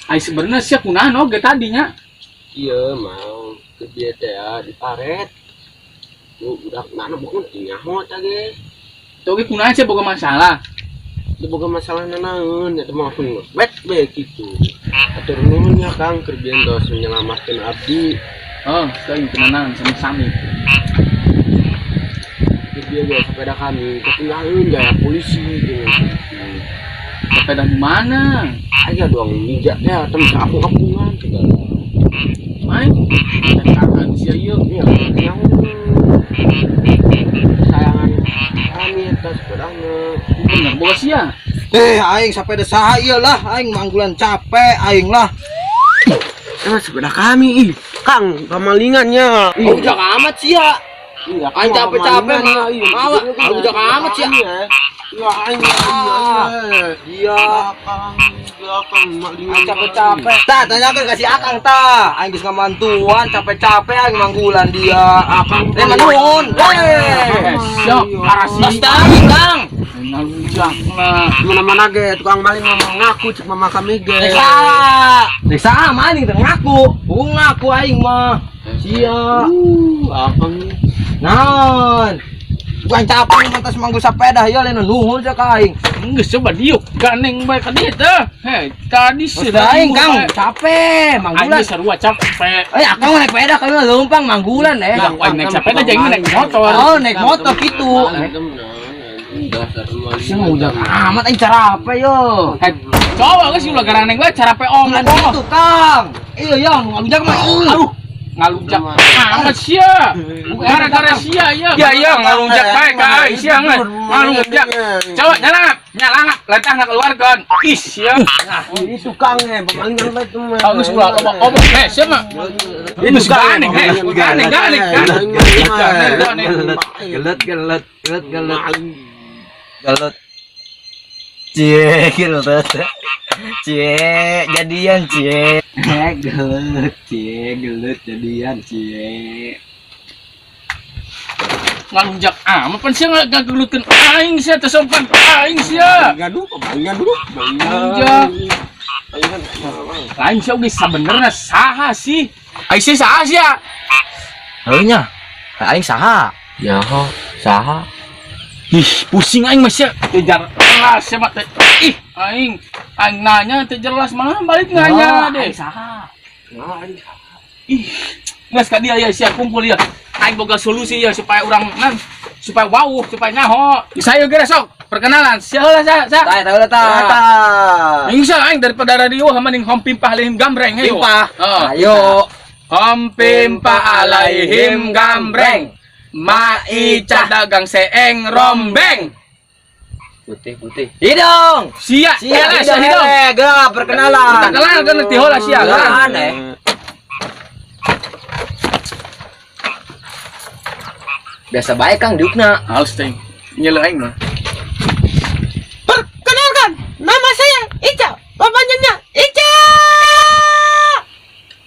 Ai sebenarnya sia kunaon oge tadinya? Iya, mau ke dia teh ya, di paret. Lu udah mana bukan nyaho tah ge. Tuh oge kunaon sia boga masalah? Itu boga masalah nanaon, eta mah langsung bet bae kitu. Atur nuhun ya Kang, keur bieu tos menyelamatkeun abdi. Oh, teuing tenang sami-sami. Keur bieu ge sepeda kami ketinggalan gaya polisi gitu. Sepeda di mana? Aya doang ninja teh atau bisa apung-apungan segala. Main. Cekakan sia ieu. Iya, nyaho. Kesayangan kami eta sepedana. Bener boga sia. Eh, aing sepeda saha ieu lah, aing manggulan capek aing lah. Eh, sepeda kami ih. Kang, kamalingannya. Oh, ujak amat sia. Iya, Aing capek-capek, mawa. Ujak amat sia. Iya, aing iya. Iya. Belakang, belakang malingan. Aing capek-capek. Tah, tanyakeun ka si Akang tah. Aing geus ngamantuan, capek-capek aing manggulan dia. Akang Eh, manuhun. Eh. Siap, arasi. Tos aing, Kang. Ngalunjakna. Mana-mana ge tukang maling ngomong ngaku cek mama kami ge. Rek saha? Rek saha maning teu ngaku. Hung ngaku aing mah. Sia. Akang Naon? Bukan capek mantas manggul sepeda ya lain nuhun sia ka aing. Geus coba diuk ganeng bae ka dieu teh. Hei, tadi Tos sih aing Kang, capek Aing manggulan. geus sarua capek. Eh, akang mah naik sepeda kami mah leumpang manggulan eh. Lah, aing naik sepeda jeung naik motor. Oh, naik motor gitu. Dasar Sia mau ujak amat aing cara apa yo? Hei, coba geus ulah garaneng bae cara pe Bulan ongkoh. gitu, Kang. Iya ya, nu ngalunjak mah ih. Aduh, ngalunjak amat sia. Gara-gara sia ya. Ya ya ngalunjak bae ka aing sia ngeus. Ngalunjak. Coba nyalangap, nyalangap, letahna keluarkeun. Ih sia. Ini tukang eh, pemalingan bae tuh mah. Ah, geus ulah loba omong. Heh, sia mah. Ini ganeng, heh, ganeng, ganeng, ganeng. Ganeng, ganeng. Gelut, gelut, gelut, gelut. Gelut. Cie, gelut. Cie, jadian cie. Gelut, cie, gelut jadian cie. Ngalunjak amat pan sia ngagelutkeun aing sia teu sopan aing sia. Gaduh, pemalingan dulu. Ngalunjak. Lain sia oge sabenerna saha sih? Aing sia saha sia? Heuh nya. Aing saha? Nyaho, saha? Ih, pusing aing mah sia. Teu jelas sia mah teh. Ih, aing aing nanya teu jelas malah balik nanya deh. Aing saha? Ih, geus ka dia ya sia kumpul ya. Aing boga solusi ya supaya urang nan supaya wau, supaya nyaho. Saya geura sok perkenalan. Sia heula sia, sia. Tah, tahu lah tah. Aing sia aing daripada radio mending hom pimpah alaihim gambreng ayo. Pimpah. Heeh. Ayo. Hom pimpah alaihim gambreng. Ma Ica dagang seeng rombeng. Putih, putih. Hidung. Sia, Sia, sia, sia hidung. hidung. Hele, geura perkenalan. Perkenalan kan ti heula sia. Kenalan eh. Biasa bae Kang diukna. Halus teh. Nyeleu aing mah. Perkenalkan, nama saya Ica. Bapaknya Ica.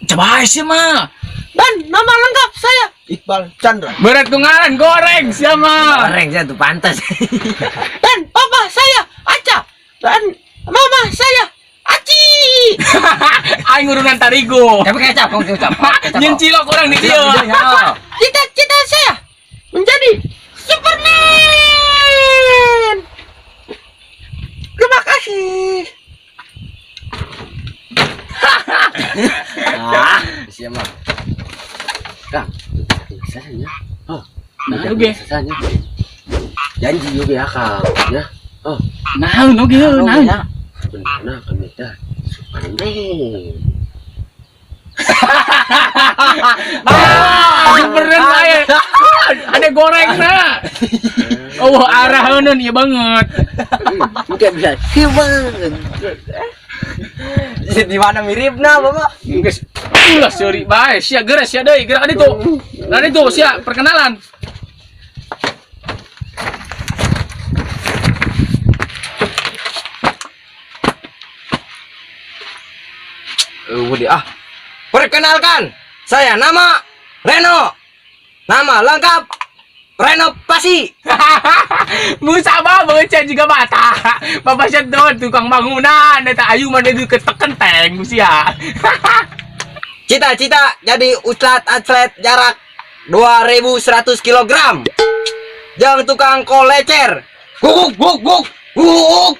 Coba sih mah. Dan nama lengkap saya Iqbal Chandra. Berat ku ngaran goreng sia mah. Goreng saya tuh pantas. dan papa saya Aca dan mama saya Aci. Aing urunan tarigu. Tapi kecap, Kang, kecap. Kecap. Nyen cilok orang di dieu. Cita-cita saya menjadi Superman. Terima kasih. Ah, sia mah. Kang, sasanya. Oh, Nah, oge. Sasanya. Janji oge ya, Kang, ya. Oh, Naon oge heuh, naon. sebenarnya kami teh Superman. Ah, Superman bae. Ada gorengna. Oh, arah heuneun ieu banget. Enggak bisa. Hiwang. Di mana miripna, Bapak? Geus ulah seuri bae, sia geura sia deui, geura ka ditu. Ka ditu sia perkenalan. Udah ah. Perkenalkan, saya nama Reno. Nama lengkap Renovasi. Musaba banget juga bata. Bapak sedot tukang bangunan eta ayu mana itu keteken teng sia. Cita-cita jadi ustad atlet jarak 2100 kg. Jangan tukang kolecer. Guguk guk guk guguk.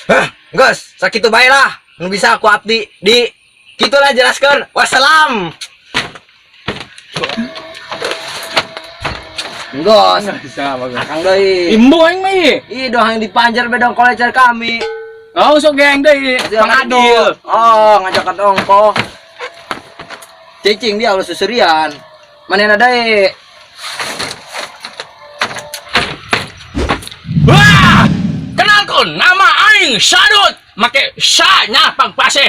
Hah, geus, sakitu bae lah. Nu bisa aku abdi di kitulah jelaskan. Wassalam. Geus, Bisa bagus. akang deui. Imbu aing mah ieu. Ih, doang yang dipanjar bedong kolecer kami. Oh, sok geng deui, Bang Adil. Oh, ngajakan ongkoh. Cicing dia ulah susurian. Manehna deui. Wah! Kenalkan nama aing Sadut, make sa nya pangpase.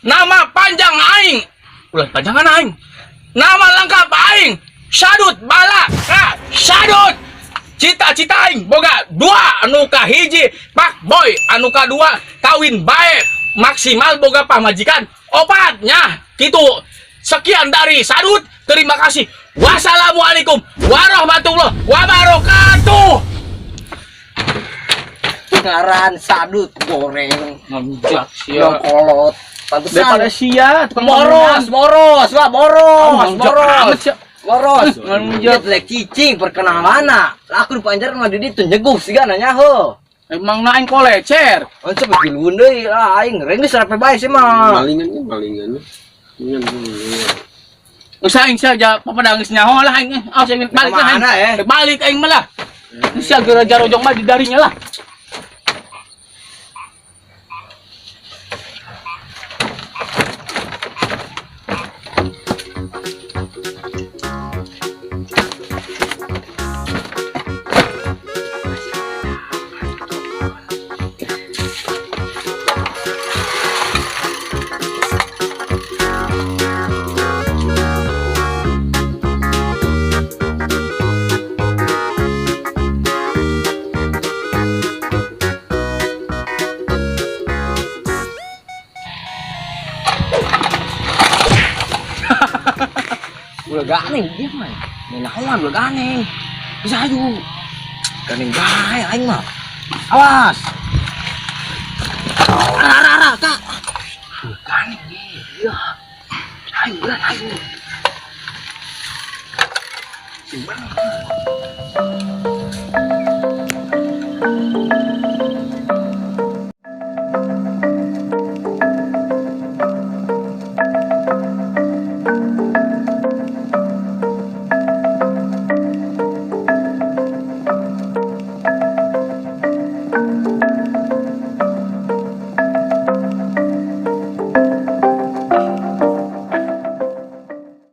Nama panjang aing. Ulah panjangan aing. Nama lengkap aing Sadut Bala Ka Sadut. Cita-cita aing boga dua, anu kahiji pak boy, anu kadua kawin bae, maksimal boga pamajikan opat nya kitu. Sekian dari Sadut, terima kasih. Wassalamualaikum warahmatullahi wabarakatuh. Ngaran Sadut goreng. Ngamjak Yang kolot. Pantesan. Daripada sia tukang Boros, boros, wah boros, boros. Boros. Ngamjak. Dia lek cicing perkenalan. Lah aku dipanjar mah di ditu nyeguk siga nanya heuh. Emang na aing kolecer. Once begiluun deui lah aing reng geus rape bae sih mah. Malingan nya malingan. Malingan, malingan. Usah aing sia ja papadang geus nyaho lah aing. Awas aing balik lah aing. Kemana, eh? Balik aing mah lah. Sia geura jarojong mah di darinya lah. Ulah ganeng dia mah. Naon ulah ganeng. Bisa ayu. Ganeng bae aing mah. Awas.